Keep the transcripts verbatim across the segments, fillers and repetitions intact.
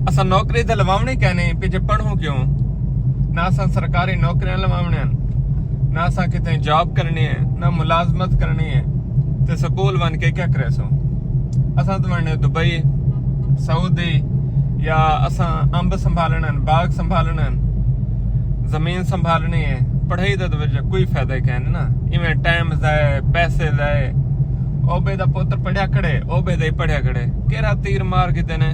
اساں نوکری تے لواوݨی کائنی، پچھے پڑھوں کیوں؟ نہ اساں سرکاری نوکریاں لواوݨیاں ہن، نہ اساں کتھے جاب کرݨی ہے، نہ ملازمت کرݨی ہے، تے سکول ونڄ کے کیا کریسوں؟ اساں تے ونڄݨے دبئی، سعودی، یا اساں امب سنبھالݨے ہن، باغ سنبھالݨے ہن، زمین سنبھالݨی ہے۔ پڑھائی دا تے وچ کوئی فائدہ ہی کائنی نا، ایویں ٹائم ضائع، پیسے ضائع۔ او بے دا پتر پڑھیا کھڑے، او بے دا ہی پڑھیا کھڑے، کیرھا تیر مار گھدے نے،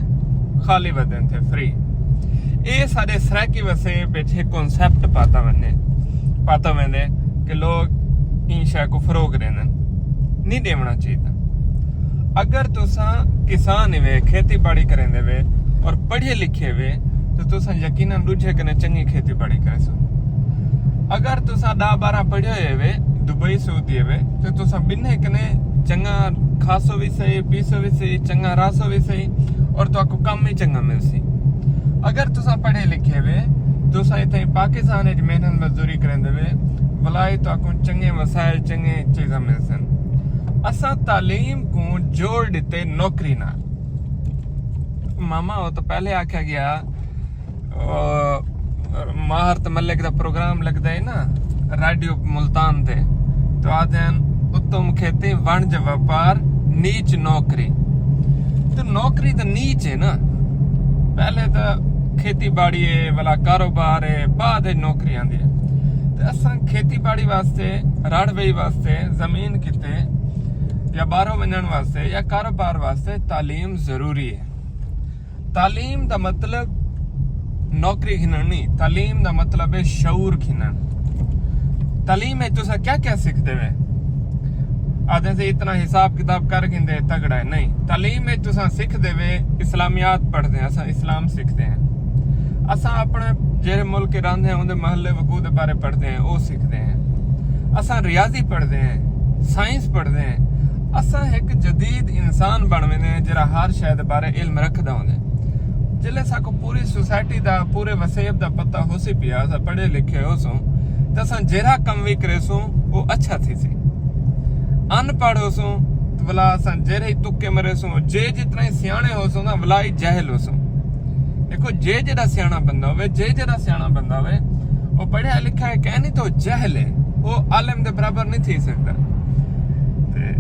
خالی ودن تھے، فری۔ اے سارے سرائیکی وسیب وچ ہک کانسیپٹ پاتا ویندے، پاتا ویندے کہ لوگ ایں شے کوں فروغ ݙیندن، نہیں ݙیوݨا چاہیدا۔ اگر تساں کسان وے، کھیتی باڑی کریندے وے اور پڑھے لکھے وے، تو تساں یقیناً ݙوجھے کنے چنڳی کھیتی باڑی کریسو۔ اگر تساں ݙاہ ٻارہاں پڑھے ہوئے وے، دبئی سعودی وے، تو تساں ٻنھے کنے چنڳا کھاسو وی صحیح، پیسو وی صحیح، چنڳا رہسو وی صحیح، اور تہاکوں کم وی چنڳا ملسی۔ اگر تساں پڑھے لکھے وے، تساں اتھے پاکستان وچ محنت مزدوری کریندے وے، ولائی تہاکوں چنڳے وسائل، چنڳے چیزاں ملسن۔ اساں تعلیم کوں جوڑ ݙتے نوکری نال۔ ماما، او تو پہلے آکھیا ڳیا، او، ماہر تے ملک دا پروگرام لڳدا ہے نا ریڈیو ملتان تے، تو آہدے ہن، اتم کھیتی، ونڄ وپار، نیچ نوکری۔ تو نوکری تے نیچ ہے نا، پہلے تو کھیتی باڑی ہے، ولا کاروبار ہے، بعد وچ نوکری آندی ہے۔ تے اساں کھیتی باڑی واسطے، رڑھ وئی واسطے، زمین کیتے یا ٻاہروں ونڄݨ واسطے یا کاروبار واسطے تعلیم ضروری ہے۔ تعلیم دا مطلب نوکری گھنݨ نہیں، تعلیم دا مطلب ہے شعور گھنݨ۔ تعلیم وچ تساں کیا کیا سکھدے وے؟ آہدے سے اتنا حساب کتاب کر گھندے، تگڑا ہے، نہیں۔ تعلیم وچ تساں سکھدے وے، اسلامیات پڑھدے ہیں، اساں اسلام سکھدے ہیں۔ اساں اپݨے جیڑھے ملک رہندے ہیں، اوندے محلے وقوع دے بارے پڑھدے ہیں، او سکھدے ہیں۔ اساں ریاضی پڑھدے ہیں، سائنس پڑھدے ہیں۔ اساں ہک جدید انسان بݨ ویندے ہیں، جیڑھا ہر شے دے بارے علم رکھدا ہوندے۔ جلے ساکوں پوری سوسائٹی دا، پورے وسیب دا پتہ ہوسی پیا، اساں پڑھے لکھے ہوسوں، تے اساں جیڑھا کم وی کریسوں، او اچھا تھیسی۔ ان پڑھ ہوسوں، تے ولا اساں جیڑھے ہی تکے مریسوں، جے جتنا ہی سیاݨے ہوسوں نا، ولا ہی جاہل ہوسوں۔ ݙیکھو، جے جیڑھا سیاݨا بندہ ہووے، جے جیڑھا سیاݨا بندہ ہووے، او پڑھیا لکھیا ہے کائنی، تو جاہل ہے، او عالم دے برابر نہیں تھی سڳدا۔ تے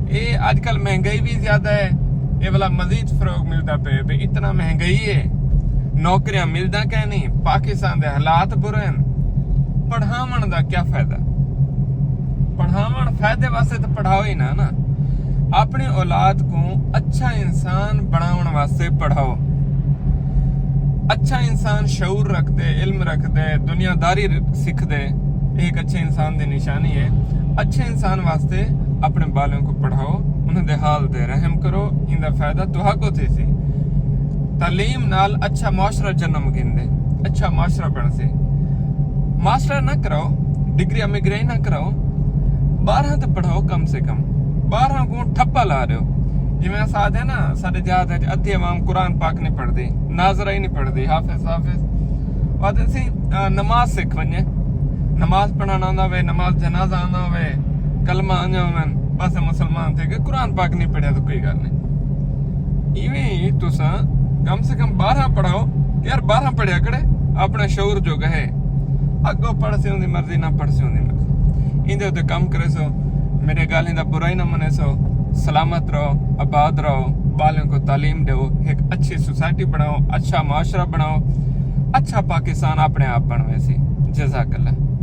اے اڄ کل مہنگائی وی زیادہ ہے، اے ولا مزید فروغ ملدا پئے، بھئی اتنا مہنگائی ہے، نوکریاں ملداں کائنی، پاکستان دے حالات برے ہن۔ پڑھاوݨ دا کیا فائدہ؟ پڑھاوݨ فائدے واسطے تے پڑھاؤ ہی نہ نا۔ اپݨی اولاد کوں اچھا انسان بݨاوݨ واسطے پڑھاؤ۔ اچھا انسان شعور رکھدے، علم رکھدے، دنیا داری ر-، سکھدے، اے ہک اچھے انسان دی نشانی ہے۔ اچھے انسان واسطے اپݨے ٻالاں کوں پڑھاؤ، انہاں دے حال تے رحم کرو، ایندا فائدہ تہاکوں تھیسی۔ تعلیم نال اچھا معاشرہ جنم گھندے، اچھا معاشرہ بݨسی۔ ماسٹر نہ کراؤ، ڈگری امگرے نہ کراؤ، ٻارہاں تے پڑھاؤ کم سے کم، ٻارہاں کوں ٹھپا لا ݙیو۔ جیویں اساں آہدے نا، ساݙے دیہات وچ ادھی عوام قرآن پاک نہیں پڑھدی، ناظرہ ہی نہیں پڑھدی، حافظ، حافظ۔ آہدے سی، آ، نماز سکھ ونڄے، نماز پڑھݨ آندا ہووے، نماز جنازہ آندا ہووے، کلمہ آندے ہوون، بس مسلمان تھی ڳئے، قرآن پاک نہیں پڑھیا تو کوئی ڳالھ نہیں۔ ایویں ہی تساں کم سے کم ٻارہاں پڑھاؤ، یار ٻارہاں پڑھیا کھڑے، اپݨا شعور جو ڳئے۔ اڳوں پڑھسے اوندی مرضی، نہ پڑھسے اوندی مرضی۔ ایندے اتے کم کریسو، میݙے ڳالھیں دا برا ہی نہ منیسو۔ سلامت رہو، آباد رہو، ٻالاں کوں تعلیم ݙیو، ہک اچھی سوسائٹی بݨاؤ، اچھا معاشرہ بݨاؤ، اچھا پاکستان اپݨے آپ بݨ ویسی۔ جزاک اللہ۔